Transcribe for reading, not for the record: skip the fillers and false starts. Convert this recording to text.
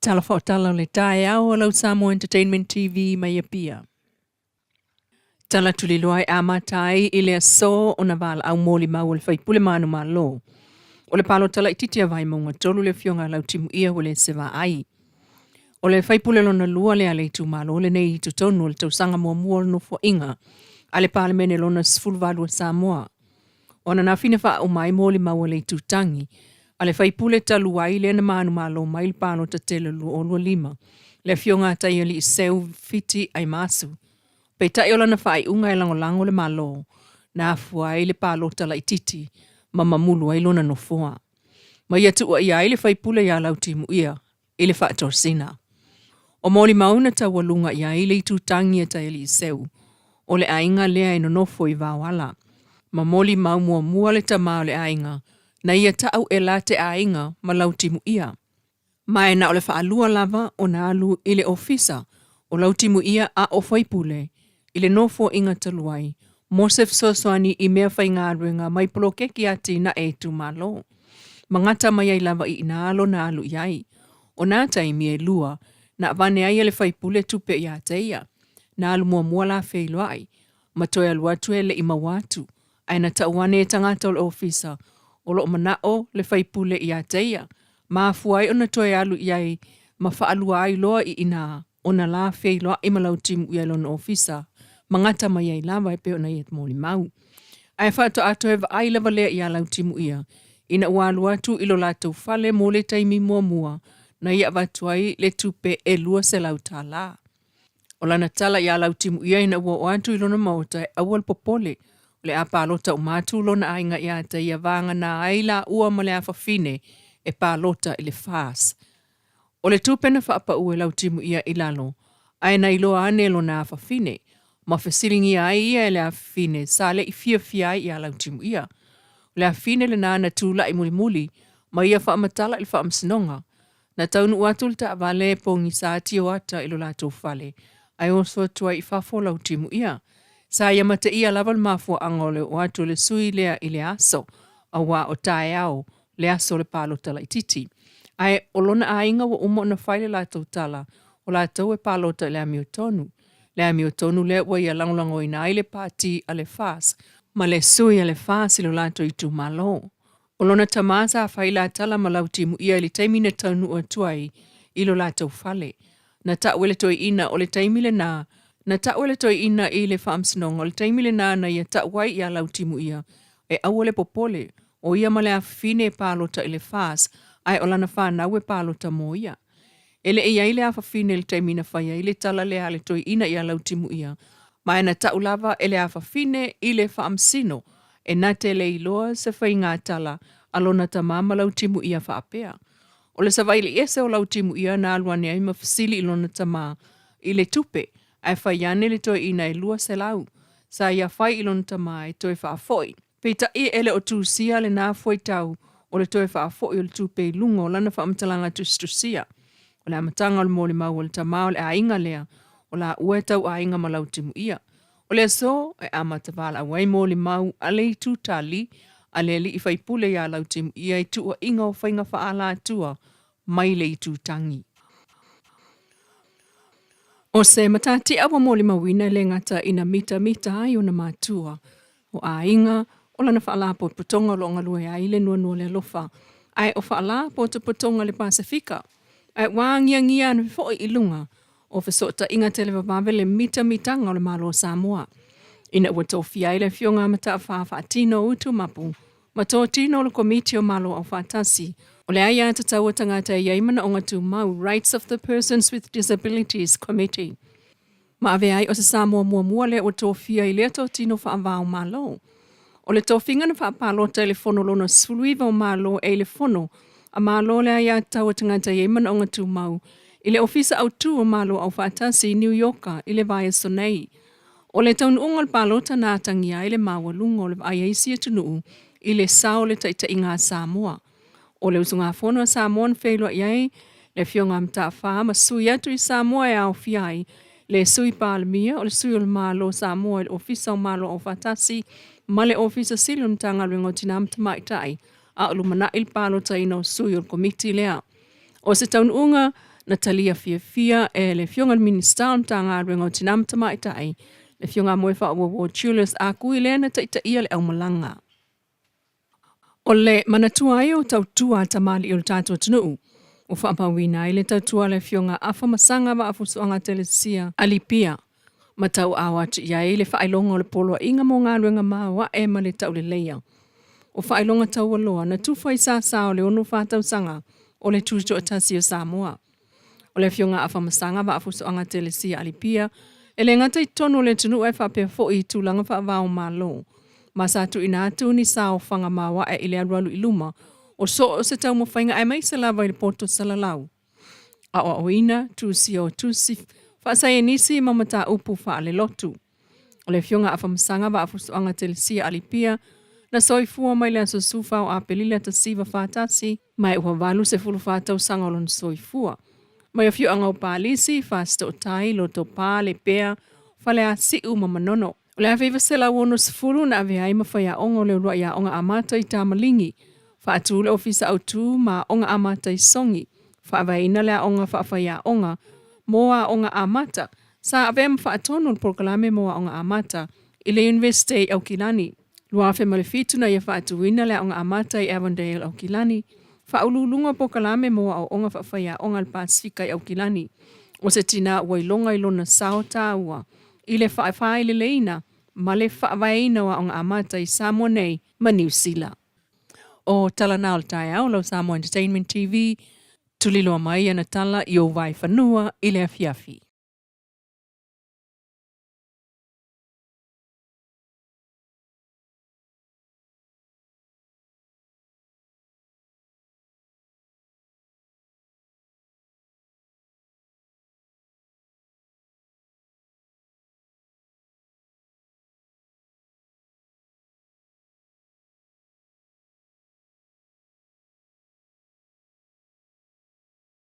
Tala faaotala o le taeao a lau Samoa Entertainment TV mai Apia. Tala tuliloa e amata ai i le aso ona valaau molimau a le faipule manumalo o le palota laitiiti a Vaimauga 3 le afioga a Lautimuia Uelese Vaai. O le faipule lona lua lea a le itumalo lenei i totonu o le tausaga muamua o le Nofoaiga a le Palemene lona 18 a Samoa. O ananafi na faauma ai molimau a le itutagi a le faipule talu ai lea na manumalo mai le palota tele 2025, le afioga a Taialii Seu Fiti Aimasu. Peitai o lana faaiuga e lagolago le Malo na afua ai le palota laitiiti ma mamulu ai lona nofoa. Ma ia tuuaia ai le faipule ia Lautimuia i le faatosina. O molimau na taualuga i ai le itutagi a Taialii Seu, o le aiga lea e nonofo i Vaoala, ma molimau muamua le tama o le aiga na ia ta'u e la te aiga ma Lautimuia. Ma e na o le faalua lava ona alu i le ofisa o Lautimuia a o faipule i le nofoaiga talu ai mo se fesoasoani i mea faigaluega mai poloketi atinae itumalo. Ma gata mai ai lava i ina lona alu i ai. O nā taimi e lua na avane ai e le faipule tupe iā te ia. Na alu muamua la feiloai, ma toe alu atu e le i maua atu, ae na tau ane e tagata o le ofisa o lo o manaʻo le faipule iā te ia, ma afua ai ona toe alu i ai ma faalua ai loa i ina ona la feiloai ma Lautimuia i lona ofisa ma gata mai ai lava e pei ona ia molimau. Ae faatoa toe vaai lava lea iā Lautimuia ina ua alu atu i lo latou fale mo le taimi muamua na ia avatu ai le tupe e $200. O lana tala iā Lautimuia ina ua oo atu i lona maota e aua le popole, o le a palota uma atu lona aiga iā te ia vagana ai laua ma le afafine e palota i le FAS. O le tupe na faapau e Lautimuia i lalo, ae na iloa ane e lona afafine, ma fesiligia ai ia e le afafine sa le i fiafia ai iā Lautimuia. O le afafine lenā na tula'i mulimuli ma ia faamatala i le faamasinoga. Na taunuu atu le taavale e pogisa tioata i lo latou fale, ae oso atu ai i fafo Lautimuia. Sa ia mateia lava le mafuaaga o le oo atu o le sui lea i le aso, auā o taeao le aso o le palota laitiiti. Ae o lona aiga ua uma ona fai le latou tala, o latou e palota i le amiotonu. Le amiotonu lea ua ia lagolagoina ai le pati a le FAS ma le sui a le FAS i lo latou itumalo. O lona tama sa fai la tala ma Lautimuia i le taimi na taunuu atu ai i lo latou fale. Na ta'u e le toeaina o le taimi lenā, na ta'u e le toeaina i le faamasinoga o le taimi lenā na ia ta'u ai iā Lautimuia e aua le popole, o ia ma le afafine e palota i le FAS ae o lana fanau e palota mo ia. E le i ai le afafine i le taimi na fai ai le tala lea a le toeaina iā Lautimuia, ma e na ta'u lava e le afafine i le faamasino e na te le iloa se faiga tala a lona tama ma Lautimuia faapea. O le savaili ese o Lautimuia na alu ane ai ma fesili i lona tama i le tupe, ae fai ane le toeaina e 200 sa ia fai i lona tama e toe faafoi. Peitai e le o tusia lenā fuaitau o le toe faafoi o le tupe i luga o lana faamatalaga tusitusia. O le amataga o le molimau a le tama o le aiga lea, o laua e tau aiga ma Lautimuia. O le aso e amata valaau ai molimau a le itu tali a le alii faipule iā Lautimuia i tuuaiga o faiga faaalatua mai le itu tagi. O se matatia ua molimauina e le gata ina mitamita ai ona matua, o aiga, o lana faalapotopotoga o lo o galue ai le nuanua le alofa, ae o faalapotopotoga le Pasefika, ae ua agiagia ane foi i luga o fesootaiga televavave le mitamitaga o le Malo o Samoa, ina ua tofia ai le Afioga a Mata'afa Faatino Utu Mapu ma totino o le Komiti o Malo Aufaatasi o le Aiatatau a Tagata e i ai Manaoga Tumau, Rights of the Persons with Disabilities Committee. Ma avea ai o se Samoa muamua lea ua tofia i lea totino faavao Malo. O le tofiga na faapalota i le Fono lona 19 o Malo e i le Fono a Malo le Aiatatau a Tagata e i ai Manaoga Tumau i le Ofisa Autu o Malo Aufaatasi i Niu Ioka i le vaiaso nei. O le taunuuga o le palota na atagia ai le maualuga o le vaai a isi atunuu i le sao o le taitaiga a Samoa. O le usugafono a Samoa na feiloai ai le Afioga a Mata'afa ma sui atu i Samoa e aofia ai le Sui Palemia, o le Sui o le Malo o Samoa i le Ofisa o Malo Aufaatasi ma le Ofisa Sili o le Matagaluega o Tina ma Tamaitai, a o lumanai le palotaina o sui o le Komiti lea. O se taunuuga Na talia fiafia e le Afioga i le Minisita o le Matagaluega o Tina ma Tamaitai, le Afioga ia Moefaauouo Julius Ah Kui lea na taitaia le aumalaga. O le manatua ai o tautua a tamalii o le tatou atunuu ua faamauina ai le tautua a le Afioga Afamasaga Vaafusuaga Telesia Alipia ma tauaao atu i ai le faailoga o le Poloaiga mo Galuega Maoae ma le Tauleleia o Faailoga Taualoa na tufa i Sasa o le 64 tausaga o le Tutoatasi o Samoa. O le Afioga Afamasaga Vaafusuaga Telesia Alipia e le gata i totonu o le atunuu ae faapea foi i tulaga faava o Malo, ma sa tuuina atu ni saofaga maoae i le alualu i luma o so o se taumafaiga aemaise lava i le poto salalau, aoaoina, tusia o tusi faasaienisi ma mataupu faalelotu. O le Afioga Afamasaga Vaafusuaga Telesia Alipia na soifua mai le aso 14 o Aperila 1941 ma ua 84 tausaga o lona soifua. Mai afioaga o Palisi, Fasitootai, Lotopa, Lepea, Faleasiu ma Manono. O le 1960 na avea ai ma faiaoga o le uluai aoga amata i Tamaligi, faatu le Ofisa Autu ma Aoga Amata i Sogi, faavaeina le aoga faafaiaoga mo aoga amata, sa avea ma faatonu le polokalame mo aoga amata i le Iunivesite i Aukilani. 2007 na ia faatuina le aoga amata i Avondale, Aukilani, faauluuluga o polokalame mo aoaoga faafaiaoga a le Pasefika i Aukilani. O se tinā ua iloga i lona sao taua i le faafaileleina ma le faavaeina o aoga amata i Samoa nei ma Niu Sila. O tala na o le taeao lau Samoa Entertainment TV, tuliloa mai ana tala i ou vaefanua i le afiafi.